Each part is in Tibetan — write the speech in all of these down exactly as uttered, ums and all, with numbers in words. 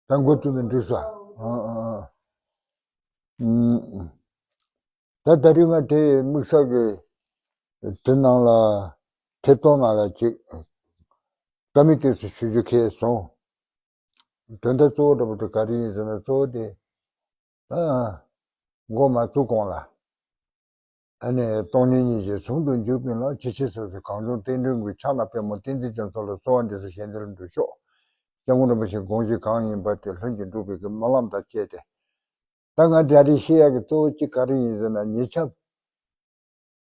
ད་འགོ་བཙུགས་ནས་འགྲིག་སོང་། ཨ་ཨ་ཨ། ཨུམ། ད་ད་རིང་ང་དེ་དམིགས་བསལ་གྱི་དེ་ནང་ལ་ཐེབས་ཐོག་ནང་ལ་ཅིག་བཀའ་མོལ་དེ་ཚོ་ཞུ་རྒྱུ་ཁེལ་སོང་། དོན་དག་གཙོ་བོ་འདྲ་པོ་དེ་ག་རེ་ཡིན་ཟེར་ན། གཙོ་བོ་དེ་ཨ་འགོ་མ་བཙུགས་གོང་ལ། ཨ་ནི་སྟོང་ཉིད་སྙིང་རྗེ་ཟུང་དུ་འཇུག་པའི་ལམ། ཇི་ཕྱིར་སོ་སོའི་གངས་ལྗོངས་བསྟན་འགྲོའི་མགོན། ཕྱག་ན་པདྨོ་བསྟན་འཛིན་རྒྱ་མཚོ་ལ། གསོལ་བ་འདེབས་སོ་གཞན་དོན་མགྲོན་ཤོག། སྐྱབས་མགོན་རིན་པོ་ཆེའི་དགོངས་གཞི་གང་ཡིན་པ་དེ་ལྷུན་གྱིས་འགྲུབ་པའི་གི་སྨོན་ལམ་དང་བཅས་ཏེ། ད་ང་ད་རེས་བཤད་ཡག་གི་གཙོ་བོ་གཅིག་ག་རེ་ཡིན་ཟེར་ན། ཉེ་ཆར་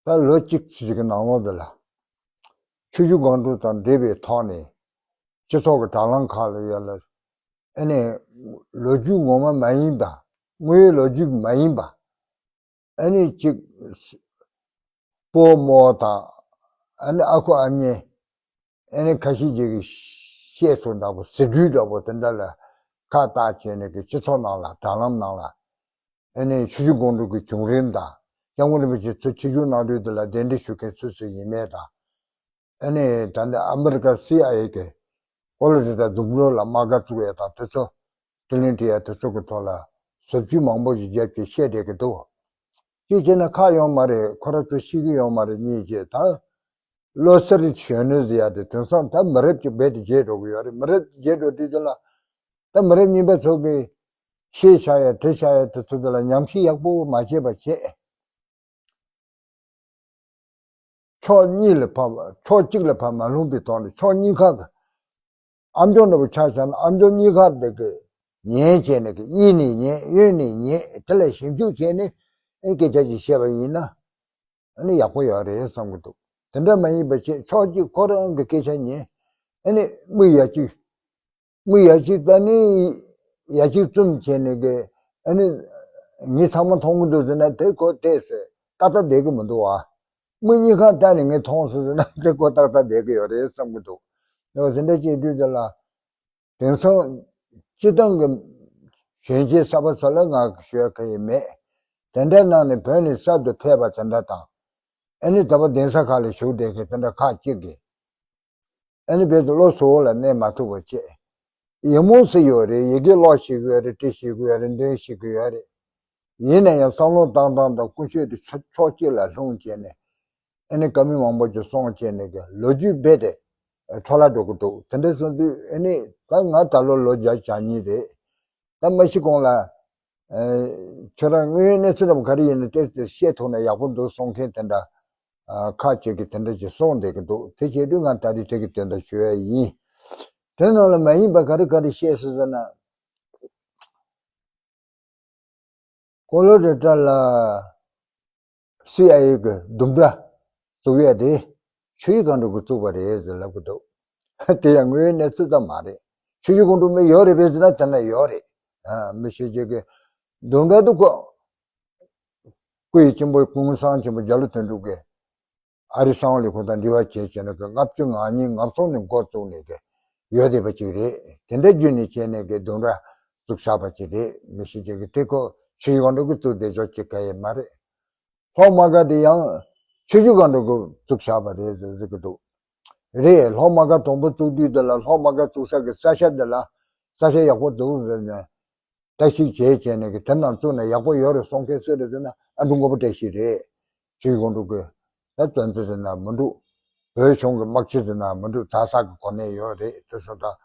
ད་ལོ་གཅིག་ཙམ་ཞིག་གི་ནང་ལོགས་འདི་ལ་ཆུ་བཞི་སྒང་དྲུག་དང་འབྲེལ་བའི་ཐོག་ནས་སྤྱི་ཚོགས་ཀྱི་དྲ་ལམ་ཁག་ལ་ཡོད་ལ། ཨ་ནི་ལོ་རྒྱུས་ངོ་མ་མ་ཡིན་པ། དངོས་ཡོད་ལོ་རྒྱུས་མ་ཡིན་པ། ཨ་ནི་གཅིག་སྤོ་རྨོ་དང་། ཨ་ནི་ཨ་ཁུ་ཨ་མྱེས། ཨ་ནི་ཁ་ཤས་ཅིག་གིས་བཤད་སྲོལ་འདྲ་པོ། ཟེར་སྒྲོས་འདྲ་པོ་དེ་འདྲ་ལ་ཁ་བཏགས་བྱས་ནས་གི་སྤྱི་ཚོགས་ནང་ལ། དྲ་ལམ་ནང་ལ། ཨ་ནི་ཆུ་བཞི་སྒང་དྲུག་གི་བྱུང་རིམ་དང་། སྐྱབས་མགོན་རིན་པོ་ཆེ་ཚུར་ཆིབས་བསྒྱུར་གནང་དུས་དེ་ལ་གདན་འདྲེན་ཞུ་མཁན་སུ་སུ་ཡིན་མིན་དང་། ཨ་ནི་ད་ནི་ཨ་མི་རི་ཀ་སི་ཨའི་ཨེ་གི་ཀོ་ལོ་ར་ཌོ་ལྡུམ་ར་ལ་དམག་སྒར་བཙུགས་ཡས་དང་དེ་ཚོ། དྲིན་ལན་འདྲི་ཡས་དེ་ཚོ་གི་ཐོག་ལ་ཟབ་ཆོས་མང་པོ་ཞིག་རྒྱབ་ཀྱི་བཤད་བསྡད་ཀྱི་འདུག། གཅིག་བྱས་ན་ཁག་ཡོད་མ་རེད། ཁོ་རང་ཚོ་ཤེས་ཀྱི་ཡོད་མ་རེད། གཉིས་བྱས་ད་བློ་གསར་གཞོན་ནུ་ཟེར་ཡ་དེ་དེང་སང་ད་མི་རབས་ཀྱི་རྦད་དེ་རྒྱས་འགྲོ་གི་ཡོད་རེད། མི་རབས་རྒྱས་འགྲོ་དུས་དེ་ལ་ད་མི་རབས་རྙིང་པ་ཚོ་གིས་བཤད་བཞག་ཡ་འབྲི་བཞག་ཡ་དེ་ཚོ་དེ་ལ་ཉམས་ཞིབ་ཡག་པོ་མ་བྱས་པ་བྱས། ཕྱོགས་གཉིས་ལ་ཕར། ཕྱོགས་གཅིག་ལ་ཕར་མ་ལྷུང་པའི་ཐོག་ནས་ཕྱོགས་གཉིས་ཀ་གི་ཨ་མཆོག་འདྲ་པོ་ཆ་བཞག་ན། ཨ་མཆོག་གཉིས་ཀ་དེ་གི་ཉན་བྱས་ནས་གི། གཡས་ནས་ཉན། གཡོན་ནས་ཉན། དེ་ལ་ཞིབ་འཇུག་བྱས་ནས་ཨེ་སྐད་ཆ་ཅིག་བཤད་པ་ཡིན་ན། ཨ་ནི་ཡག་པོ་ཡོད་རེད་བསམ་གི་འདུག། དེ་འདྲ་མ་ཡིན་པ་བྱས་ཕྱོགས་གཅིག་ཁོ་རང་གི་སྐད་ཆ་ཉན། ཨ་ནི་མིག་ཡ་གཅིག་མིག་ཡ་གཅིག་ད་ནི་ཡ་གཅིག་བཙུམ་བྱས་ནས་གི། ཨ་ནི་ངས་ཚང་མ་མཐོང་གི་འདུག་ཟེར་ན་དེ་ཁོ་བལྟས་ཟེར་ཏག་ཏག་བསྡད་ཀྱི་མི་འདུག་བ། མིག་གཉིས་ཀ་བལྟས་ནས་ངས་མཐོང་སོང་ཟེར་ན་དེ་ཁོ་ཏག་ཏག་བསྡད་ཀྱི་ཡོད་རེད་བསམ་གྱི་འདུག། ཡང་ཟེར་འདྲ་བྱེད་དུས་དེ་ལ་དེང་སང་སྤྱིར་བཏང་གི་གཞོན་སྐྱེས་གསར་པ་ཚོ་ལ་ང་ཞུ་ཡ་གང་ཡང་མེད། དེ་འདྲའི་ནང་ནས་བོད་ནས་གསར་དུ་ཕེབས་པ་དེ་འདྲ་དང་། ཨ་ནི་ད་བར་གདན་ས་ཁག་ལ་བཞུགས་བསྡད་མཁན་དེ་འདྲ་ཁག་ཅིག་གིས། ཨ་ནི་བོད་དུ་བློ་གཟུ་བོ་ལ་གནས་མ་ཐུབ་པ་བྱས། ཡིག་རྨོངས་སུ་ཡོད་རེད། ཡི་གེ་ཀློག་ཤེས་ཀྱི་ཡོད་རེད། འབྲི་ཤེས་ཀྱི་ཡོད་རེད། འདོན་ཤེས་ཀྱི་ཡོད་རེད། ཡིན་ན་ཡང་བསམ་བློ་བཏང་སྟངས་དང་ཀུན་སྤྱོད་དེ་ཕྱོགས་ཕྱོགས་གཅིག་ལ་ལྷུང་བྱས་ནས། ཨ་ནི་བཀའ་མོལ་མང་པོ་ཅིག་གསུངས་བྱས་ནས་གི་ལོ་རྒྱུས་རྦད་དེ་འཕྲོ་བརླག་འགྲོ་གི་འདུག། དེ་འདྲ་སོང་དུས་ཨ་ནི་ད་ང་ད་ལོ་ལོ་བརྒྱ་གྱ་གཉིས་རེད། ད་མ་ཤི་གོང་ལ། ཨ། ཁྱོད་རང་དངོས་ཡོད་གནས་ཚུལ་རྣམས་ག་རེ་ཡིན་ན་ཏོག་ཙམ་བཤད་ཐུབ་ན་ཡག་པོ་འདུག་གསུང་མཁན་དེ་འདྲ། ཨ། ཁག་ཅིག་གིས་དེ་འདྲ་ཅིག་གསུངས་བསྡད་ཀྱི་འདུག། དེ་བྱེད་དུས་ང་ད་རེས་དེ་གི་དོན་དག་ཞུ་ཡ་ཡིན། དེ་ནང་ལ་མ་ཡིན་པ་ག་རེ་ག་རེ་བཤད་སོང་ཟེར་ན། ཀོ་ལོ་ར་ཌོ་ལ་སི་ཨའི་ཨེ་གི་ལྡུམ་ར་བཙུགས་ཡས་དེ་ཆུ་བཞི་སྒང་དྲུག་གིས་བཙུགས་པ་རེད་ཟེར་ལབ་ཀྱི་འདུག། དེ་ཡང་དངོས་ཡོད་གནས་ཚུལ་ཙམ་མ་རེད། ཆུ་བཞི་སྒང་དྲུག་མི་ཡོད་རེད་པས་ཟེར་ན་དེ་ན་ཡོད་རེད། ཨ། མི་ཤེས་ཀྱི་གི་ལྡུམ་ར་དུ་ཁོ་སྐུ་ཡི་གཅེན་པོ་ཀུན་བཟང་ཆེན་པོ་རྒྱ་ལོ་དོན་གྲུབ་ཀྱིས་ཨ་རི་གསང་བ་ལས་ཁུངས་དང་འབྲེལ་བ་བྱས་བྱས་ནས་གི་ལྔ་བཅུ་ང་གཉིས་ང་གསུམ་ནས་འགོ་བཙུགས་ནས་གི་ཡོད་བསྡད་པ་ཅིག་རེད། དེ་འདྲ་བརྒྱུད་ནས་བྱས་ནས་གི་ལྡུམ་ར་བཙུགས་བཞག་པ་ཅིག་རེད། མི་ཤེས་ཀྱི་གི་དེ་ཁོ་ཆུ་བཞི་སྒང་དྲུག་གིས་བཙུགས་བསྡད་ཆོག་ཅིག་ག་ཡེ་མ་རེད། ལྷོ་དམག་སྒར་དེ་ཡང་ཆུ་བཞི་སྒང་དྲུག་གིས་བཙུགས་བཞག་པ་རེད་ཟེར་ཟེར་གྱི་འདུག། རེད། ལྷོ་དམག་སྒར་དང་པོ་བཙུགས་དུས་དེ་ལ་ལྷོ་དམག་སྒར་བཙུགས་ས་གི་ས་ཆ་དེ་ལ་ས་ཆ་ཡག་པོ་འདུག་ཟེར་ནས་བརྟག་ཞིབ་བྱས་བྱས་ནས་གི་དེ་ནང་བཙུགས་ན་ཡག་པོ་ཡོད་རེད་གསུང་མཁན་སུ་རེད་ཟེར་ན། ཨ་འབྲུག་མགོན་པོ་བཀྲ་ཤིས་རེད། ཆུ་བཞི་སྒང་དྲུག་གི་ད་བཙན་འཛུལ་ཟེར་ན་མི་འདུག། བོད་གཞུང་གི་དམག་སྤྱི་ཟེར་ན་མི་འདུག། ཛ་ས་གི་གོ་གནས་ཡོད་རེད། དེ་སོང་ཙང་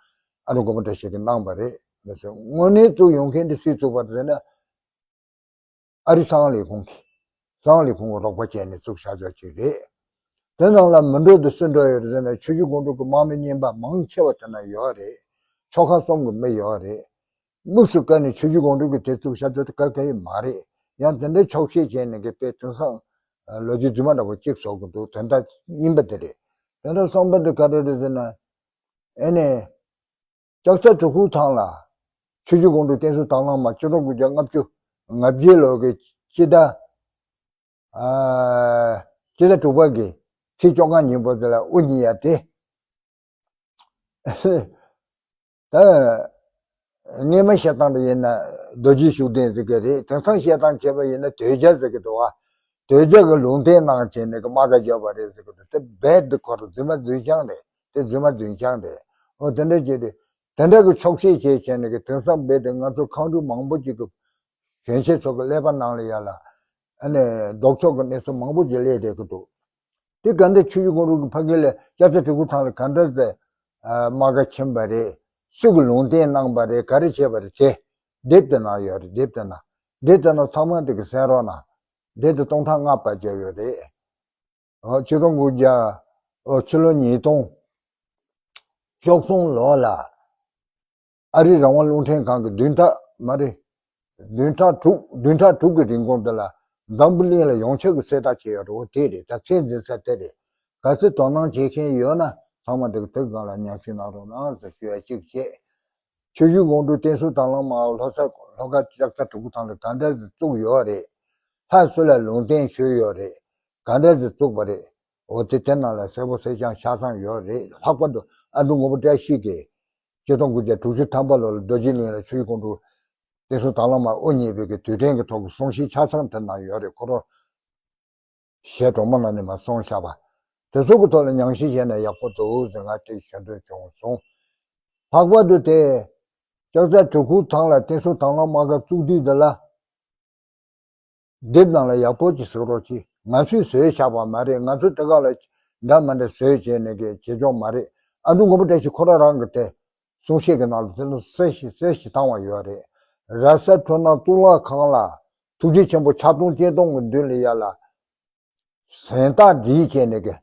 ཨ་འབྲུག་མགོན་པོ་བཀྲ་ཤིས་ཀྱིས་གནང་པ་རེད། མི་སྲིད་དངོས་གནས་བཙུགས་ཡོང་མཁན་དེ་སུས་བཙུགས་པ་རེད་ཟེར་ན། ཨ་རི་གསང་བ་ལས་ཁུངས་ཀྱིས། གསང་བ་ལས་ཁུངས་ཀྱིས་རོགས་པ་བྱས་ནས་བཙུགས་བཞག་ཆོག་ཅིག་རེད། དེ་ནང་ལ་མི་འགྲོ་དེ་སུ་འགྲོ་ཡོད་རེད་ཟེར་ན། ཆུ་བཞི་སྒང་དྲུག་གི་དམག་མི་རྙིང་པ་མང་ཆེ་བ་དེ་ན་ཡོད་རེད། ཆོལ་ཁ་གསུམ་གྱི་མི་ཡོད་རེད། དམིགས་སུ་བཀར་ནས་ཆུ་བཞི་སྒང་དྲུག་གིས་དེ་བཙུགས་བཞག་ཆོག་དེ་ག་ག་ཡི་མ་རེད། ཡང་དེ་འདྲའི་འཁྱོག་བཤད་བྱས་ནས་གི་དཔེ་དེང་སང་ལོ་རྒྱུས་རྫུན་མ་འདྲ་པོ་གཅིག་བཟོ་གི་འདུག། དོན་དག་ཡིན་པ་དེ་རེད། དོན་དག་གསུམ་པ་དེ་ག་རེ་རེད་ཟེར་ན། ཨེ་ནས། ལྕགས་རྩ་གྲུ་ཁུག་ཐང་ལ་ཆུ་བཞི་སྒང་དྲུག་བསྟན་སྲུང་དྭགས་ལྷ་དམག་སྤྱི་ལོ་དགུ་བརྒྱ་ལྔ་བཅུ་ང་བརྒྱད་ལོ་གི་སྤྱི་ཟླ། ཨ། སྤྱི་ཟླ་དྲུག་པ་གི་ཚེས་བཅོ་ལྔ་ཉིན་པོ་དེ་ལ་དབུ་བརྙེས་ཡ་དེ། ད་སྔས་མ་བཤད་སྟངས་དེ་ཡིན་ན་རྡོ་རྗེ་ཤུགས་ལྡན་ཟེར་གི་རེད། དེང་སང་བཤད་སྟངས་བྱས་པ་ཡིན་ན་དོལ་རྒྱལ་ཟེར་གི་འདུག་བ། དོལ་རྒྱལ་གྱི་ལུང་བསྟན་གནང་བྱས་ནས་གི་དམག་སྒར་བརྒྱབ་པ་རེད་ཟེར་གི་འདུག། དེ་རྦད་དེ་ཁོ་རང་རྫུན་མ་རྫུན་རྐྱང་རེད། དེ་རྫུན་མ་རྫུན་རྐྱང་རེད། འོ་དེ་འདྲ་བྱས་ཏེ། དེ་འདྲ་གི་ཆོག་ཤེས་བྱས་བྱས་ནས་གི་དེང་སང་རྦད་དེ་ང་ཚོ་མཁའ་འགྲོ་མང་པོ་ཅིག་གི་གཞོན་སྐྱེས་ཚོ་གི་ཀླད་པ་ནང་ལ་ཡ་ལ་ཨ་ནི་ལྡོག་ཕྱོགས་ཀྱི་གནས་ཚུལ་མང་པོ་ཅིག་སླེབས་བསྡད་ཀྱི་འདུག་དེ་ག་འདྲ་ཆུ་བཞི་སྒང་དྲུག་གི་ཕ་གི་ལ་ལྕགས་རྩེ་དྲུ་གུ་ཐང་ལ་ག་འདྲ་ཟེ་དམག་སྒར་ཕྱིན་པ་རེད། སུ་གི་ལུང་བསྟན་གནང་པ་རེད། ག་རེ་བྱས་པ་རེད། དེ་དེབ་དེ་ནང་ཡོད་རེད། དེབ་དེ་ནང་དེབ་དེ་ནང་ཚང་མ་དེ་གི་གསན་རོགས་གནང་། དེབ་དེ་སྟོང་ཕྲག་ལྔ་པ་བརྒྱབ་ཡོད་རེད། ཨོ་ཆིག་སྟོང་དགུ་བརྒྱ་ཨོ་ཕྱི་ལོ་ཉིས་སྟོང་བཅུ་གསུམ་ལོ་ལ་ཨ་རིའི་རང་དབང་རླུང་འཕྲིན་ཁང་གི་བདུན་ཕྲག་མ་རེད། བདུན་ཕྲག་དྲུག་བདུན་ཕྲག་དྲུག་གི་རིང་གོང་དེ་ལ་འཛམ་བུ་གླིང་ལ་ཡོངས་ཁྱབ་ཀྱི་གསལ་བསྒྲགས་བྱས་ཡོད་རེད། འོ་དེ་རེད། ད་ཚད་འཛིན་ས་དེ་རེད། གལ་སྲིད་དོ་སྣང་བྱེད་མཁན་ཡོད་ན་ཚང་མ་དེ་གི་དེབ་སྒང་ལ་མཉམ་ཞུགས་གནང་རོགས་གནང་ཟེར་ཞུ་ཡ་གཅིག་བྱས། ཆུ་བཞི་སྒང་དྲུག་བསྟན་སྲུང་དང་བླངས་དམག་ལྷོ་ས་ལྷོ་ཁ་ལྕགས་རྩེ་དྲུ་གུ་ཐང་ལ་ག་འདྲ་ཟིག་བཙུགས་ཡོད་རེད། ལྷ་སུ་ལ་ལུང་བསྟན་ཞུས་ཡོད་རེད། ག་འདྲ་ཟིག་བཙུགས་པ་རེད། འོ་དེ་དེ་ནང་ལ་གསལ་པོ་གསལ་རྐྱང་ཆ་ཚང་ཡོད་རེད། ལྷག་པར་དུ་ཨ་འབྲུག་ངོ་བོ་བཀྲ་ཤིས་ཀྱིས་ཆིག་སྟོང་དགུ་བརྒྱ་དྲུག་ཅུ་ཐམ་པ་ལོ་ལ་རྡོ་རྗེ་གླིང་ལ་ཆུ་བཞི་སྒང་དྲུག་བསྟན་སྲུང་དང་བླངས་དམག་དབུ་བརྙེས་པའི་གི་དུས་དྲན་གྱི་ཐོག་གི་གསུང་བཤད་ཆ་ཚང་དེ་ནང་ཡོད་རེད། ཁོ་རང་ཞལ་གྲོ་མ་ནང་ནས་མར་གསུངས་བཞག་པ། དེ་ཚོ་གི་ཐོག་ལ་ཉམས་ཞིབ་བྱས་ན་ཡག་པོ་འདུག་ཟེར་ང་དེ་ཞུ་འདོད་བྱུང་སོང་། ལྷག་པར་དུ་དེ་ལྕགས་རྩེ་དྲུ་གུ་ཐང་ལ་བསྟན་སྲུང་དང་བླངས་དམག་སྒར་བཙུགས་དུས་དེ་ལ་དེབ་ནང་ལ་ཡག་པོ་ཅིག་གཟིགས་རོགས་གྱིས། ང་ཚོས་བཟོས་བཞག་པ་མ་རེད། ང་ཚོ་དེ་ག་ལ་འདྲ་མ་འདྲ་བཟོས་བྱས་ནས་གི་བྱེད་ཆོག་མ་རེད། ཨ་འབྲུག་ངོ་བོ་བཀྲ་ཤིས་ཁོ་རང་རང་གི་དེ་གསུང་བཤད་ཀྱི་ནང་ལ་དེ་ལ་གསལ་ཞིག་གསལ་ཞིག་བཏང་བ་ཡོད་རེད། ར་ས་འཕྲུལ་སྣང་གཙུག་ལག་ཁང་ལ་ཐུགས་རྗེ་ཆེན་པོ་ཕྱག་སྟོང་སྤྱན་སྟོང་གི་མདུན་ལ་ཡ་ལ་གཟེངས་རྟགས་བསྒྲིགས་བྱས་ནས་གི་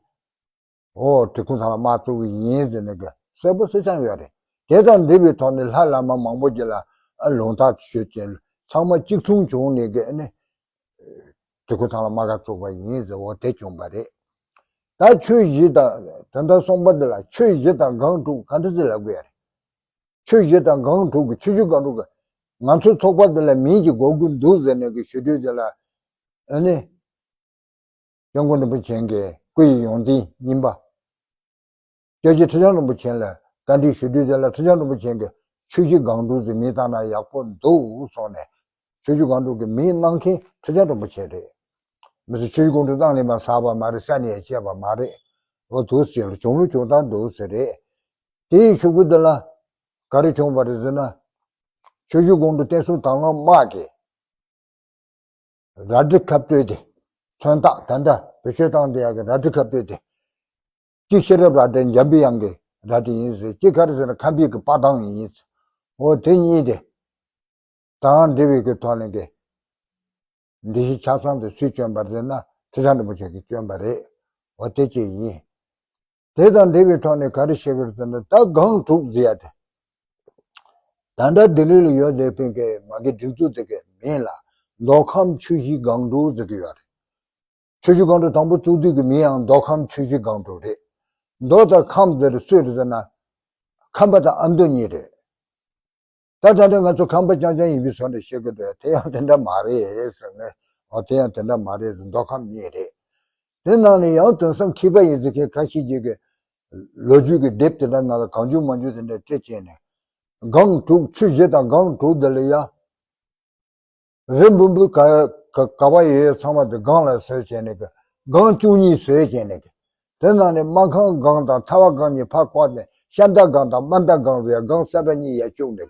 འོ་དྲུ་གུ་ཐང་ལ་དམག་བཙུགས་ཀྱི་ཡིན་ཟེར་ནས་གི་གསལ་པོ་གསལ་རྐྱང་ཡོད་རེད། དེ་དང་འབྲེལ་བའི་ཐོག་ནས་ལྷ་བླ་མ་མང་པོ་ཅིག་ལ་ཨ་ལུང་རྟགས་ཞུས་བྱས་ཚང་མ་གཅིག་མཚུངས་བྱུང་ནས་གི་ཨ་ནི་དྲུ་གུ་ཐང་ལ་དམག་སྒར་བཙུགས་པ་ཡིན་ཟེར། འོ་དེ་བྱུང་བ་རེད། ད་ཆུ་བཞི་དང་དེ་འདྲ་གསུངས་པ་འདི་ལ་ཆུ་བཞི་དང་སྒང་དྲུག་ག་འདྲ་ཟེར་ལབ་དགོས་ཡ་རེད། ཆུ་བཞི་དང་སྒང་དྲུག་གི་ཆུ་བཞི་སྒང་དྲུག་གི་ང་ཚོའི་ཚོགས་པ་འདི་ལ་མིང་ཅིག་དགོས་ཀྱི་འདུག་ཟེར་ནས་གི་ཞུ་དུས་དེ་ལ་ཨ་ནི་སྐྱབས་མགོན་རིན་པོ་ཆེ་གི་སྐུ་ཡི་ཡོངས་འཛིན་རྙིང་པ་སྐྱབས་རྗེ་ཁྲི་བྱང་རིན་པོ་ཆེ་ལ་བཀའ་འདྲི་ཞུ་དུས་དེ་ལ་ཁྲི་བྱང་རིན་པོ་ཆེ་གི་ཆུ་བཞི་སྒང་དྲུག་ཟེར་མིང་བཏགས་ན་ཡག་པོ་འདུག་གསུངས་ནས་ཆུ་བཞི་སྒང་དྲུག་གི་མིང་གནང་མཁན་ཁྲི་བྱང་རིན་པོ་ཆེ་རེད། མི་ཚོ་ཆུ་བཞི་སྒང་དྲུག་གནང་ལས་མ་ཟག་པ་མ་རེད། ས་ནས་སྐྱེས་པ་མ་རེད། འོ་འདུག་ཟེར་ལ་བྱུང་ལུགས་བྱུང་སྟངས་འདུག་ཟེར་རེད། དེའི་ཤོག་གུ་འདི་ལ་ག་རེ་བྱུང་བ་རེད་ཟེར་ན། ཆུ་བཞི་སྒང་དྲུག་བསྟན་སྲུང་དང་བླངས་དམག་གི་རལ་གྲི་ཁ་སྤྲོད་དེ། མཚོན་རྟགས་ད་ལྟ་བེད་སྤྱོད་བཏང་བསྡད་ཡག་གི་རལ་གྲི་ཁ་སྤྲོད་དེ། གཅིག་ཤེས་རབ་རལ་གྲི་འཇམ་པའི་དབྱངས་ཀྱི་རལ་གྲི་ཡིན་ཟེར། གཅིག་ག་རེ་ཟེར་ན་ཁམས་པའི་གི་པ་ཐང་ཡིན་ཟེར། འོ་དེ་གཉིས་དེ། དང་འབྲེལ་བའི་གི་ཐོག་ནས་གི་འགྲེལ་བཤད་ཆ་ཚང་དེ་སུས་བསྐྱོན་པ་རེད་ཟེར་ན་ཁྲི་བྱང་རིན་པོ་ཆེ་གིས་བསྐྱོན་པ་རེད། འོ་དེ་གཅིག་ཡིན། དེ་དང་འབྲེལ་བའི་ཐོག་ནས་ག་རེ་བཤད་ཀྱི་རེད་ཟེར་ན་ད་སྒང་དྲུག་ཟེར་ཡ་དེ། ད་ལྟ་ལྡི་ལི་ལ་ཡོད་བསྡད་པའི་གི་མ་གི་སྒྲིག་འཛུགས་དེ་གི་མིང་ལ་མདོ་ཁམས་ཆུ་བཞི་སྒང་དྲུག་ཟེར་གི་ཡོད་རེད། ཆུ་བཞི་སྒང་དྲུག་དང་པོ་བཙུགས་དུས་ཀྱི་མིང་ཡང་མདོ་ཁམས་ཆུ་བཞི་སྒང་དྲུག་རེད། མདོ་དང་ཁམས་ཟེར་སུ་རེད་ཟེར་ན། ཁམས་པ་དང་ཨ་མདོ་གཉིས་རེད། ད་ད་ལྟ་ང་ཚོ་ཁམས་པ་རྐྱང་རྐྱང་ཡིན་པའི་བཟོ་འདྲ་བཤད་ཀྱི་འདུག་དེ་ཡང་དེ་འདྲ་མ་རེད་ཟེར་ནས། འོ་དེ་ཡང་དེ་འདྲ་མ་རེད་ཟེར། མདོ་ཁམས་གཉིས་རེད། དེ་ནང་ནས་ཡང་དེང་སང་མཁས་པ་ཡིན་ཟེར་མཁན་ཁ་ཤས་ཀྱིས་གི་ལོ་རྒྱུས་ཀྱི་དེབ་དེ་འདྲ་ནང་ལ་གང་བྱུང་མང་བྱུང་དེ་འདྲ་བྲིས་བྱས་ནས། སྒང་དྲུག་ཆུ་བཞི་དང་སྒང་དྲུག་འདི་ལ་ཡ། རི་འབུམ་པོ་ག་ག་ག་བ་ཡོད་ཡོད་ཚང་མ་དེ་སྒང་ལ་བཟོས་བྱས་ནས་གི། སྒང་བཅུ་གཉིས་བཟོས་བྱས་ནས་གི། དེ་ནང་ནས་སྨར་ཁམས་སྒང་དང་ཚ་བ་སྒང་གཉིས་ཕར་བཀག་ནས་ཤར་མདའ་སྒང་དང་དམར་མདའ་སྒང་ཟེར་ཡ་སྒང་གསར་པ་གཉིས་ཡར་བཅུག་ནས་གི།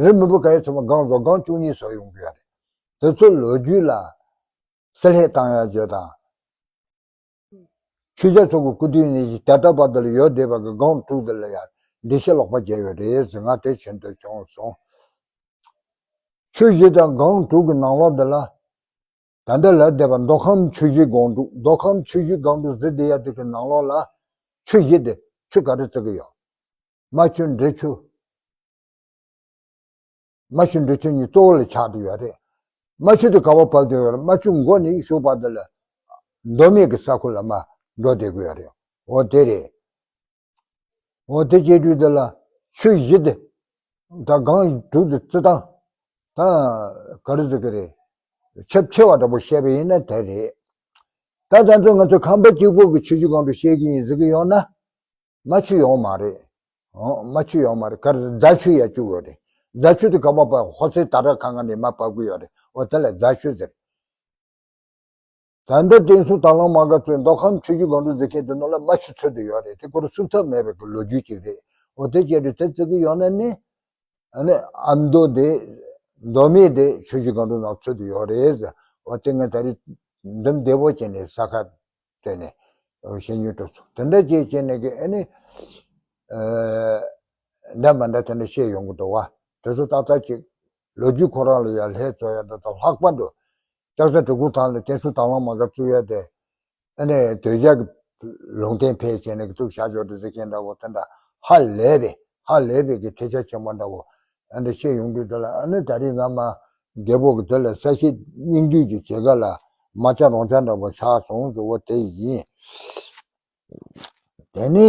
རི་འབུམ་པོ་ག་ཡོད་ཚང་མ་སྒང་བཟོ་སྒང་བཅུ་གཉིས་བཟོ་ཡོང་གི་ཡོད་རེད། དེ་ཚོ་ལོ་རྒྱུས་ལ་བསྲེ་ལྷད་བཏང་ཡ་བྱས་དང་། ཆོས་རྒྱལ་ཚོ་གི་སྐུ་དུས་ནས་ད་ལྟ་བར་དུ་ལ་ཡོད་བསྡད་པ་གི་སྒང་དྲུག་དེ་ལ་ཡང་འགྲེལ་བཤད་ལོག་པ་བརྒྱབ་ཡོད་རེད་ཟེར་ང་དེ་བྱེད་འདོད་བྱུང་སོང་། ཆུ་བཞི་དང་སྒང་དྲུག་གི་ནང་ལོགས་འདི་ལ། ད་ལྟ་ལ་བསྡད་པ་མདོ་ཁམས་ཆུ་བཞི་སྒང་དྲུག་མདོ་ཁམས་ཆུ་བཞི་སྒང་དྲུག་ཟེར་བསྡད་ཡ་དེ་གི་ནང་ལོགས་ལ། ཆུ་བཞི་དེ་ཆུ་ག་རེ་བརྩི་གི་ཡོད། རྨ་ཆུ་འབྲི་ཆུ། རྨ་ཆུ་འབྲི་ཆུ་གཉིས་གཙོ་བོ་ལ་ཆགས་བསྡད་ཡོད་རེད། རྨ་ཆུ་དེ་ག་པར་བབས་བསྡད་ཡོད་རེད། རྨ་ཆུ་མགོ་ནས་གཞུག་བར་དུ་ལ་མདོ་སྨད་ཀྱི་ས་ཁུལ་ལ་མར་འགྲོ་བསྡད་ཀྱི་ཡོད་རེད། འོ་དེ་རེད། འོ་དེ་བྱས་དུས་དེ་ལ་ཆུ་བཞི་དེ་དང་སྒང་དྲུག་དེ་བརྩི་སྟངས་ད་ག་རེ་ཟེར་གི་རེད། ཁྱབ་ཆེ་བ་འདྲ་པོ་བཤད་པ་ཡིན་ན་དེ་རེད། ད་ད་ཚོད་ང་ཚོ་ཁམས་པ་གཅིག་པོ་གི་ཆུ་བཞི་སྒང་དྲུག་བཤད་ཀྱི་ཡིན་ཟེར་གི་ཡོད་ན། རྨ་ཆུ་ཡོད་མ་རེད། ཨོ། རྨ་ཆུ་ཡོད་མ་རེད། ག་རེ་རྫ་ཆུ་ཡར་བཅུག་ཡོད་རེད། རྫ་ཆུ་དེ་ག་པར་བབས། ཧོ་སེ་ད་ར་ཁ་ང་ནས་མར་བབས་ཀྱི་ཡོད་རེད། འོ་དེ་ལ་རྫ་ཆུ་ཟེར། ད་ལྟ་བསྟན་སྲུང་དང་བླངས་དམག་སྒར་ཚོས་མདོ་ཁམས་ཆུ་བཞི་སྒང་དྲུག་ཟེར་མཁན་དེ་ནང་ལ་རྨ་ཆུ་ཚུད་དུ་ཡོད་རེད། དེ་ཁོ་རང་བསུབ་ཐབས་མེད་པའི་གི་ལོ་རྒྱུས་ཅིག་རེད། འོ་དེ་བྱས་ཏེ་དེ་བརྩི་གི་ཡོད་ན་ནི། ཨ་ནི་ཨ་མདོ་དེ་མདོ་སྨད་དེ་ཆུ་བཞི་སྒང་དྲུག་ནང་ཚུད་དུ་ཡོད་རེད་ཟེར། འོ་དེ་ངས་ད་རེས་འདེམས་བདེ་པོ་བྱས་ནས་ས་ཁ་བཏོན་ནས་བཤད་ཉོན་སྤྲོད་སོང་། དེ་འདྲ་ཅིག་བྱས་ནས་གི་ཨ་ནི་འདྲ་མ་འདྲ་དེ་འདྲ་བཤད་ཡོང་གི་འདུག་བ། དེ་ཚོ་ཏག་ཏག་ཅིག་ལོ་རྒྱུས་ཁོ་རང་ལ་ཡ་ལྷད་བཟོ་ཡ་དེ་དང་ལྷག་པར་དུ་ལྕགས་རྩ་གྲི་གུག་ཐང་ལ་བསྟན་སྲུང་དང་བླངས་མ་དགའ་བཙུགས་ཡ་དེ། ཨ་ནི་དོལ་རྒྱལ་གྱི་ལུང་བསྟན་ཕེབས་བྱས་ནས་བཙུགས་བཞག་ཆོག་འདུག་ཟེར་མཁན་འདྲ་བོ་དེ་འདྲ་ཧ་ལས་པའི་ཧ་ལས་པའི་གི་ཐལ་ཆ་ཆེན་པོ་འདྲ་བོ་ཨ་འདྲ་བཤད་ཡོང་དུས་དེ་ལ། ཨ་ནི་ད་རེས་ང་མ་རྒད་པོ་གི་དེ་ལ་ས་གཞི་སྙིང་བསྡུས་ཀྱི་བྱེད་ག་ལ་མ་ཆ་རོང་ཆ་འདྲ་བོ་ཆགས་སོང་ཟེར་བ་དེ་ཡིན། དེ་ནས་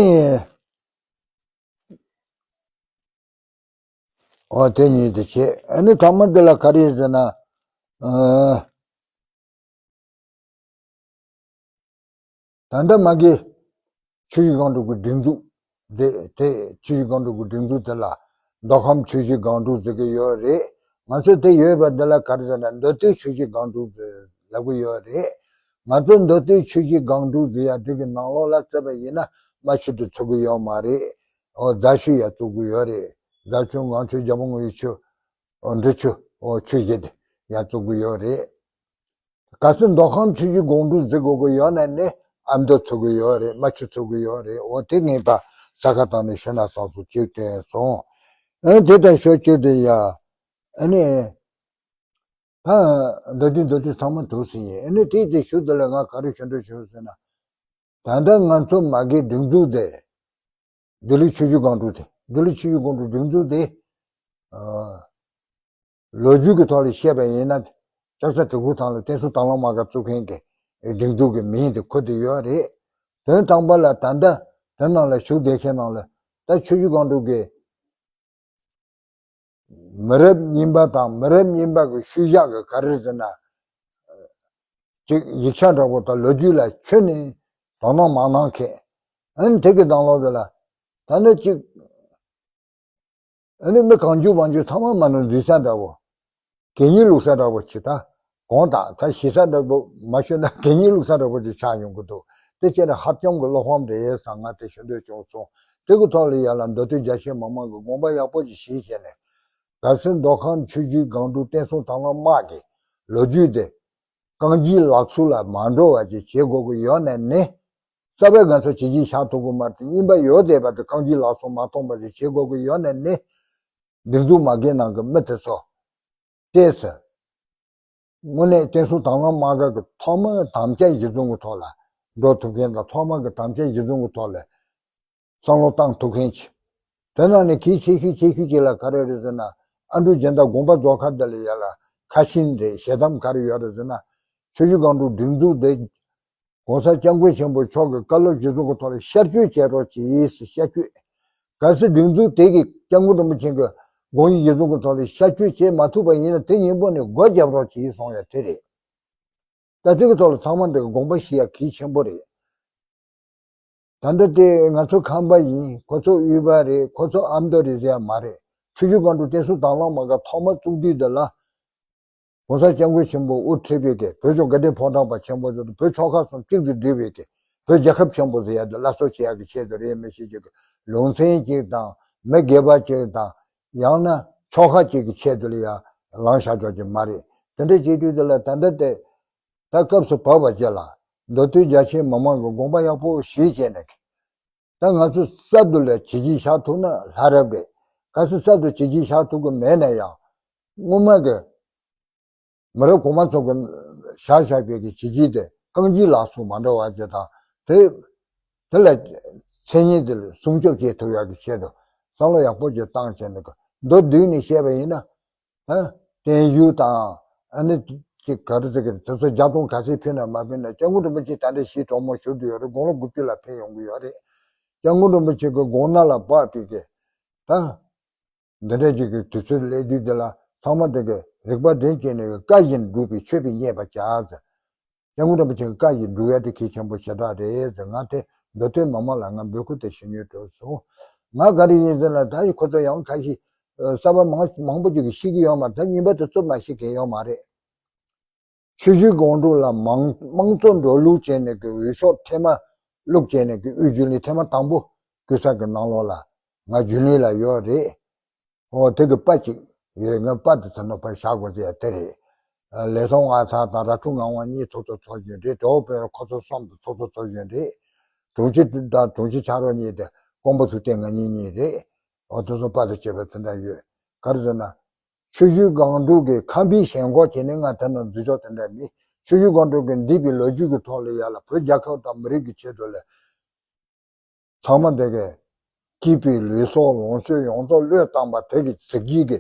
འོ་དེ་གཉིས་དེ་བྱས། ཨ་ནི་ཐ་མ་དེ་ལ་ག་རེ་ཟེར་ན། ཨ། ད་ལྟ་མ་གི་ཆུ་བཞི་སྒང་དྲུག་གི་སྒྲིག་འཛུགས་དེ་དེ་ཆུ་བཞི་སྒང་དྲུག་གི་སྒྲིག་འཛུགས་དེ་ལ་མདོ་ཁམས་ཆུ་བཞི་སྒང་དྲུག་ཟེར་གི་ཡོད་རེད། ང་ཚོ་དེ་ཡོད་པ་འདི་ལ་ག་རེ་ཟེར་ན་མདོ་སྟོད་ཆུ་བཞི་སྒང་དྲུག་ཟེར་ལབ་གི་ཡོད་རེད། ང་ཚོ་མདོ་སྟོད་ཆུ་བཞི་སྒང་དྲུག་ཟེར་ཡ་འདི་གི་ནང་ལོགས་ལ་བརྩིས་པ་ཡིན་ན་རྨ་ཆུ་དེ་ཚུད་གི་ཡོད་མ་རེད། འོ་རྫ་ཆུ་ཡ་བཙུགས་གི་ཡོད་རེད། རྫ་ཆུ་ངང་ཆུ་རྒྱལ་པོ་ངུ་ཡི་ཆུ། འབྲི་ཆུ། འོ་ཆུ་བཞི་དེ་ཡ་བཙུགས་གི་ཡོད་རེད། གལ་སྲིད་མདོ་ཁམས་ཆུ་བཞི་སྒང་དྲུག་ཟེར་དགོས་ཀྱི་ཡོད་ན་ནི་ཨ་མདོ་ཚུད་ཀྱི་ཡོད་རེད། རྨ་ཆུ་ཚུད་ཀྱི་ཡོད་རེད། འོ་དེ་ངས་ད་ས་ཁ་བཏང་ནས་ཞུ་ན་བསམ་སོང་། གཅིག་བསྟན་སོང་། ཨ་དེ་དང་ཞོ་གཅིག་དེ་ཡ། ཨ་ནི། ད་མདོ་དོན་མདོ་དོན་ཚང་མ་འདུག་ཟིན་ཡིན། ཨ་ནི་དེ་དེ་ཞུ་དེ་ལ་ང་ག་རེ་ཞུ་འདོད་བྱུང་ཟེར་ན། ད་ལྟ་ང་ཚོ་མ་གི་སྒྲིག་འཛུགས་དེ། ལྡི་ལི་ཆུ་བཞི་སྒང་དྲུག་དེ། ལྡི་ལི་ཆུ་བཞི་སྒང་དྲུག་སྒྲིག་འཛུགས་དེ། ཨ། ལོ་རྒྱུས་ཀྱི་ཐོག་ལ་བཤད་པ་ཡིན་ན། ལྕགས་རྩ་གྲི་གུག་ཐང་ལ་བསྟན་སྲུང་དང་བླངས་དམག་སྒར་བཙུགས་མཁན་གྱི་སྒྲིག་འཛུགས་ཀྱི་མིང་དེ་འཁོད་དེ་ཡོད་རེད། དོན་དམ་པ་ལ་ད་ལྟ་དེ་ནང་ལ་ཞུགས་བསྡད་མཁན་ནང་ལ་ད་ཆུ་བཞི་སྒང་དྲུག་གི་མི་རབས་རྙིང་པ་དང་མི་རབས་རྙིང་པ་གི་ཤུལ་བཞག་གི་ག་རེ་ཟེར་ན། ཅིག་ཡིག་ཆ་འདྲ་པོ་དང་ལོ་རྒྱུས་ལ་ཁྱོན་ནས་དོ་སྣང་མ་གནང་མཁན། ཨ་ནི་དེ་གི་ནང་ལོགས་དེ་ལ་ད་ནི་ཅིག་ཨ་ནི་མི་གང་བྱུང་མང་བྱུང་ཚང་མ་མ་ནོར་འཛུལ་ས་འདྲ་བོ། གད་སྙིགས་བླུགས་ས་འདྲ་བོ་ཅིག་ད། དགོངས་དག་ད་ཞེ་ས་འདྲ་བོ་མ་ཞུ་ན་གད་སྙིགས་བླུགས་ས་འདྲ་བོ་ཅིག་ཆགས་ཡོང་གི་འདུག་དེ་བྱས་ན་ཧ་ཅང་གི་བློ་ཕམ་རེད་བསམ་ང་དེ་ཞུ་འདོད་བྱུང་སོང་། དེ་གི་ཐོག་ལ་ཡར་ལ་མདོ་སྟོད་རྒྱ་ཆེའི་མི་མང་གི་དགོངས་པ་ཡག་པོ་ཅིག་བཞེས་བྱས་ནས། གལ་སྲིད་མདོ་ཁམས་ཆུ་བཞི་སྒང་དྲུག་བསྟན་སྲུང་དང་བླངས་དམག་གི་ལོ་རྒྱུས་དེ། རྐང་རྗེས་ལག་སོར་ལ་མ་འགྲོ་བ་ཅིག་བྱེད་དགོས་ཀྱི་ཡོད་ན་ནི། རྩ་བའི་ང་ཚོ་བྱས་རྗེས་བཞག་ཐུབ་ཀྱི་མ་རེད། རྙིང་པ་ཡོད་བསྡད་པ་དེ་རྐང་རྗེས་ལག་སོར་མ་གཏོང་བ་ཅིག་བྱེད་དགོས་ཀྱི་ཡོད་ན་ནི། སྒྲིག་འཛུགས་མ་འགལ་ནང་གི་མི་དེ་ཚོ། བལྟས་ཟེར། དངོས་གནས་བསྟན་སྲུང་དང་བླངས་དམག་སྒར་གྱི་ཐོག་མའི་དམ་བཅའ་གཞི་བཟུང་གི་ཐོག་ལ་འགྲོ་ཐུབ་མཁན་དང་། ཐོག་མ་གི་དམ་བཅའ་གཞི་བཟུང་གི་ཐོག་ལ་བསམ་བློ་བཏང་ཐུབ་མཁན་ཅིག་དེ་ནང་ནས་གལ་ཆེ་ཤོས་ཆེ་ཤོས་ཅིག་ལ་ག་རེ་རེད་ཟེར་ན། ཨ་འབྲུག་སྦྱིན་བདག་དགོན་པ་རྫོང་ཁག་འདི་ལ་ཡ་ལ་ཁ་ཞེན་རེད། ཞེ་དམ་ག་རེ་ཡོད་རེད་ཟེར་ན། ཆུ་བཞི་སྒང་དྲུག་སྒྲིག་འཛུགས་དེ། ༸གོང་ས་༸སྐྱབས་མགོན་ཆེན་པོ་མཆོག་གི་བཀའ་སློབ་གཞིར་བཟུང་གི་ཐོག་ལ་ཤར་བསྐྱོད་བྱེད་རོགས་གྱིས་ཟེར། ཤར་བསྐྱོད། གལ་སྲིད་སྒྲིག་འཛུགས་དེ་གིས་སྐྱབས་མགོན་རིན་པོ་ཆེ་གི་དགོངས་གཞི་གཞིར་བཟུང་གི་ཐོག་ལ་ཤར་བསྐྱོད་བྱེད་མ་ཐུབ་པ་ཡིན་ན། དེ་གཉིས་པོ་ནས་སྒོ་རྒྱབ་རོགས་གྱིས་གསུངས་ཡ་དེ་རེད། ད་དེ་གི་ཐོག་ལ་ཚང་མ་འདི་གི་དགོངས་པ་བཞེས་ཡ་གལ་ཆེན་པོ་རེད། ད་ལྟ་དེ་ང་ཚོ་ཁམས་པ་ཡིན། ཁོ་ཚོ་དབུས་པ་རེད། ཁོ་ཚོ་ཨ་མདོ་རེད་ཟེར་ཡ་མ་རེད། ཆུ་བཞི་སྒང་དྲུག་བསྟན་སྲུང་དང་བླངས་དམག་སྒར་ཐོག་མ་བཙུགས་དུས་འདི་ལ། ༸གོང་ས་༸སྐྱབས་མགོན་ཆེན་པོ་དབུ་ཁྲིད་པའི་གི་བོད་ལྗོངས་དགའ་ལྡན་ཕོ་བྲང་པ་ཆེན་པོ་ཚོ་དང་། བོད་ཆོལ་ཁ་གསུམ་གཅིག་ཏུ་བསྒྲིལ་བའི་གི་བོད་རྒྱལ་ཁབ་ཆེན་པོ་ཟེར་ཡ་དེ་སླར་གསོ་བྱེད་ཡ་གི་ཆེད་དུ་རེད། མི་ཞིག་ཅིག་གི་ལུང་ཚན་གཅིག་དང་། མི་སྒེར་པ་གཅིག་དང་། ཡང་ན་ཆོལ་ཁ་གཅིག་གི་ཆེད་དུ་ལ་ཡ་ལངས་བཞག་ཆོག་གི་མ་རེད། དེ་འདྲ་བྱེད་དུས་དེ་ལ་ད་ལྟ་དེ། ད་སྐབས་སུ་བབས་པ་བཅས་ལ་མདོ་སྟོད་རྒྱ་ཆེའི་མི་མང་གི་དགོངས་པ་ཡག་པོ་བཞེས་བྱས་ནས། ད་ང་ཚོ་གསར་དུ་ལ་བྱས་རྗེས་བཞག་ཐུབ་ན་ལྷ་རབ་རེད། གལ་སྲིད་གསར་དུ་བྱས་རྗེས་བཞག་ཐུབ་ཀྱི་མེད་ན་ཡང་། སྔོན་མ་གི་མི་རབས་གོང་མ་ཚོ་གི་བཞག་བཞག་པའི་གི་བྱས་རྗེས་དེ་རྐང་རྗེས་ལག་སོར་མ་འགྲོ་བ་ཅིག་དང་། དེ་དེ་ལ་མཚན་སྙན་དེ་ལ་སྲུང་སྐྱོབ་བྱེད་ཐུབ་ཡག་གི་ཆེད་དུ་བསམ་བློ་ཡག་པོ་ཅིག་བཏང་བྱས་ནས། གི་མདོར་བསྡུས་ནས་བཤད་པ་ཡིན་ན། ཨ། བརྟན་བཞུགས་དང་། ཨ་ནི་ཅིག་ག་རེ་ཟེར་གི་རེད། དེ་ཚོ་ལྗགས་རྩོམ་ག་ཚད་ཕུལ་ན་མ་ཕུལ་ན། སྐྱབས་མགོན་རིན་པོ་ཆེ་ད་ལྟ་ཞལ་གྲངས་མང་བཞུགས་བསྡད་ཡོད་རེད། དགུང་ལོ་དགུ་བཅུ་ལ་ཕེབས་ཡོང་གི་ཡོད་རེད། སྐྱབས་མགོན་རིན་པོ་ཆེ་གི་དགུང་ན་ལ་བབས་པའི་གི་ད་འདི་འདྲ་ཅིག་གི་དུས་ཚོད་སླེབས་དུས་འདི་ལ། ཚང་མ་དེ་གི་རིག་པ་འདྲེན་བྱས་ནས། བཀའ་བཞིན་སྒྲུབ་པའི་ཆོས་པའི་མཉེས་པ་བྱ་ཟེར། སྐྱབས་མགོན་རིན་པོ་ཆེ་གི་བཀའ་བཞིན་སྒྲུབ་ཡ་དེ་གལ་ཆེན་པོ་ཞེ་དྲག་རེད་ཟེར། ང་དེ་མདོ་སྟོད་མི་མང་ལ་ང་འབོད་སྐུལ་དེ་ཞུ་སྙིང་འདོད་སོང་། ང་ག་རེ་ཡིན་ཟེར་ན། ད་ཡི་ཁོ་ཚོ་ཡང་ཁ་ཤས་གསར་པ་མང་མང་པོ་ཅིག་གིས་ཤེས་ཀྱི་ཡོད་མ་རེད། ད་རྙིང་པ་དེ་ཚོ་མ་ཤེས་མཁན་ཡོད་མ་རེད། ཆུ་བཞི་སྒང་དྲུག་ལ་མང་དམངས་གཙོ་འགྲོ་ལུགས་བྱས་ནས་ཀྱི་འོས་ཤོག་ཐེངས་མ་བླུགས་བྱས་ནས་ཀྱི་དབུས་རྒྱུན་ལས་ཐེངས་མ་དང་པོ་བསྐོས་ས་གི་ནང་ལོགས་ལ། ང་རྒྱུན་ལས་ལ་ཡོད་རེད། འོ་དེ་གི་པ་གཅིག་ཡོད། ང་པ་དེ་ཚོ་ནང་པར་བཞག་དགོས་ཟེར་ཡ་དེ་རེད། ལས་ཚོགས་ལྔ་ཚང་དང་ར་ཕྲུག་ངག་དབང་གཉིས་ཚོགས་གཙོ་ཚོགས་རྒྱུན་རེད། དྲ་བོ་དཔོན་རོགས་ཁོ་ཚོ་གསུམ་དང་ཚོགས་གཙོ་ཚོགས་རྒྱུན་རེད། དྲུང་ཆེ་དང་དྲུང་ཆེ་ཕྱག་རོགས་གཉིས་དེ་ཀོང་པོ་ཚུལ་ལྡན་ང་གཉིས་གཉིས་རེད། འོ་དེ་ཚོ་པ་དང་བཅས་པ་དེ་འདྲ་ཡོད། ག་རེ་ཟེར་ན། ཆུ་བཞི་སྒང་དྲུག་གི་ཁམས་པའི་ཞེན་ཁོག་བྱས་ནས་ང་དེ་ནང་འཛུལ་ཕྱོགས་དེ་འདྲ་མིན། ཆུ་བཞི་སྒང་དྲུག་གི་འདས་པའི་ལོ་རྒྱུས་ཀྱི་ཐོག་ལ་ཡ་ལ་བོད་རྒྱལ་ཁབ་དང་མི་རིགས་ཀྱི་ཆེད་དུ་ལ། ཚང་མ་དེ་གས་སྐྱིད་པའི་ལུས་སྲོག་ལོངས་སྤྱོད་ཡོངས་རྫོགས་བློས་བཏང་བ་དེ་གི་གཟི་བརྗིད་ཀྱི་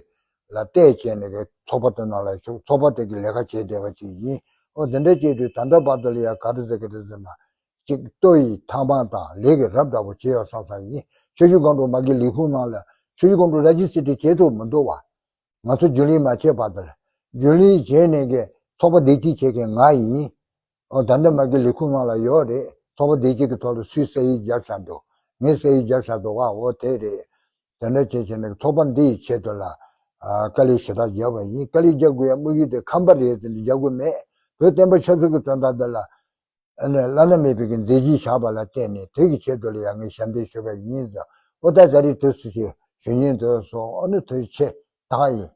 ལ་བལྟས་བྱས་ནས་གི་ཚོགས་པ་དེ་ནང་ལ་ཞུགས། ཚོགས་པ་དེ་གི་ལས་ཀ་བྱས་བསྡད་པ་ཅིག་ཡིན། འོ་དེ་འདྲ་བྱས་དུས་ད་ལྟ་བར་དུ་ལ་ཡ་ག་རེ་ཟེར་གི་རེད་ཟེར་ན། གཅིག་ལྟོ་ཡི་ཐང་པ་དང་ལས་ཀྱི་རབ་འདྲ་པོ་བྱས་ཡོད་བསམ་བསམ་ཡིན། ཆུ་བཞི་སྒང་དྲུག་མ་གི་ལས་ཁུངས་ནང་ལ་ཆུ་བཞི་སྒང་དྲུག་ར་ཇི་སི་ཊི་བྱེད་ཐུབ་མི་འདུག་བ། ང་ཚོ་རྒྱུན་ལས་མ་བྱས་བར་དུ་ལ། རྒྱུན་ལས་བྱས་ནས་གི་ཚོགས་པ་བདེ་སྐྱིད་བྱེད་མཁན་ང་ཡིན། འོ་ད་ལྟ་མ་གི་ལས་ཁུངས་ནང་ལ་ཡོད་རེད། ཚོགས་པ་བདེ་སྐྱིད་ཀྱི་ཐོག་ལ་སུས་ས་ཡིག་བརྒྱབ་བཞག་འདུག་ངས་ས་ཡིག་བརྒྱབ་བཞག་འདུག་ཨ་འོ་དེ་རེད། དེ་འདྲ་བྱས་བྱས་ནས་ཚོགས་པ་འདི་ཡི་ཆེད་དུ་ལ་ཨ་དཀའ་ལས་ཞེ་དྲག་བརྒྱབ་པ་ཡིན། དཀའ་ལས་རྒྱག་དགོས་ཡ་དམིགས་ཡུལ་དེ་ཁམས་པ་རེད་ཟེར་ནས་རྒྱག་དགོས་མེད། བོད་བསྟན་པ་ཆབ་སྲིད་ཀྱི་དོན་དག་འདི་ལ་ཨ་ནི་བླ་ན་མེད་པའི་གི་མཛད་རྗེས་བཞག་པ་ལ་བརྟེན་ནས་དེ་གི་ཆེད་དུ་ལ་ཡ་ངས་ཞབས་འདེགས་ཞུས་པ་ཡིན་ཟེར། འོ་ད་ད་རེས་དུས་སུ་ཞིག་ཞུ་སྙིང་འདོད་སོང་། ཨ་ནི་དུས་ཆེ་དྲགས་ཡིན།